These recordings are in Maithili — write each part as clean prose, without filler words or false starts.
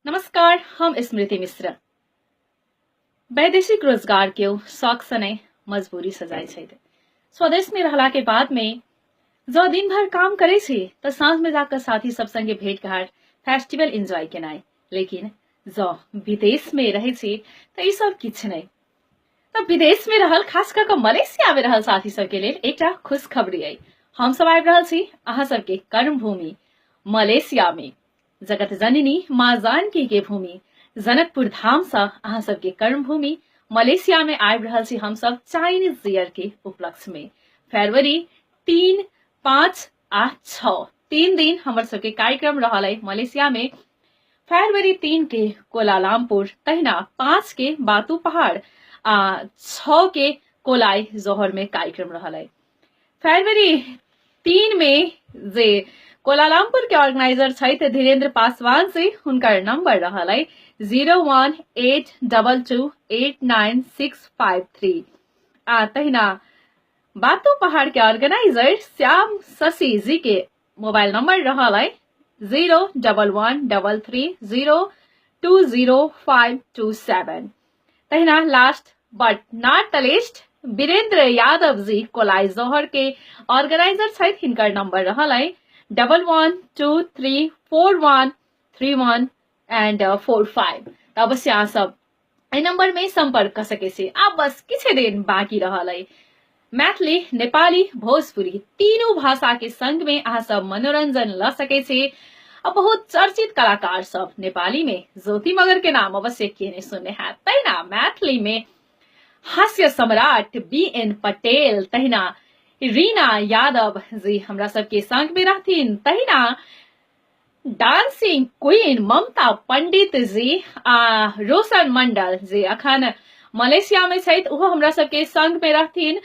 नमस्कार, हम स्मृति मिश्र। वैदेशिक रोजगार के शौक से नहीं, मजबूरी से जाइ छै। स्वदेश में रहला के बाद में जो दिन भर काम करे छी तो साँझ में जाकर साथी सब संगे भेंट घाट, फेस्टिवल एंजॉय केनाइ। लेकिन जो विदेश में रहे छी तो ई सब किछु नहीं। तो विदेश में रहल, खास कर के मलेशिया में रहल साथी सबके लेल एकटा खुशखबरी अइ। हम सब आबि रहल छी अहाँ सबके कर्मभूमि मलेशिया में, जगत जननी माँ जानकी के भूमि जनकपुर धाम से अहाँ सबके कर्मभूमि मलेशिया में आबि रहल छी हम सब चाइनीज ईयर के उपलक्ष्य में। फरवरी 3, 5 आ 6, 3 दिन हमर सबके कार्यक्रम रहल है मलेशिया में। फरवरी 3 के कोलालमपुर, तहिना 5 के बातू पहाड़ आ 6 के कोलाई जोहर में कार्यक्रम रहल है। फरवरी 3 में जे कोलालमपुर के ऑर्गेनाइजर छथि धीरेन्द्र पासवान से, हुनकर नंबर रहल है 0182289653। आ तहिना बातू पहाड़ के ऑर्गेनाइजर श्याम शशि जी के मोबाइल नंबर रहल है 01133020527। तहिना last but not the least Virendra Yadav ji Kolai Johor के ऑर्गेनाइजर छथि, हिनकर नंबर रहल है 11234131 एंड 45। तऽ अवश्य अहाँ सब एहि नंबर में संपर्क कऽ सकै छी। आब बस किछु दिन बाकी रहल है। मैथिली, नेपाली, भोजपुरी तीनू भाषा के संग में अहाँ सब मनोरंजन लऽ सकै छी। आ बहुत चर्चित कलाकार सब, नेपाली में ज्योति मगर के नाम अवश्य के नहीं सुनने हैत, तहिना मैथिली में हास्य सम्राट बी एन पटेल, तहिना रीना यादव जी हमरा सबके संग में रहथिन, तहिना डांसिंग क्वीन ममता पंडित जी आ रोशन मंडल जी अखन मलेशिया में छथि, ओहो हमरा सबके संग में रहथिन।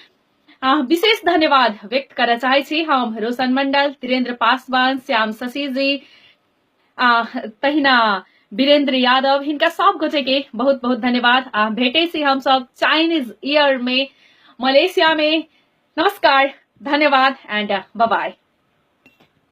विशेष धन्यवाद व्यक्त करऽ चाहै छी हम रोशन मंडल, धीरेन्द्र पासवान, श्याम शशि जी, तहिना वीरेंद्र यादव, हिनका सब गोटे के बहुत बहुत धन्यवाद। आ भेटै छी हम सब चाइनीज ईयर में मलेशिया में। नमस्कार, धन्यवाद एंड बाय बाय।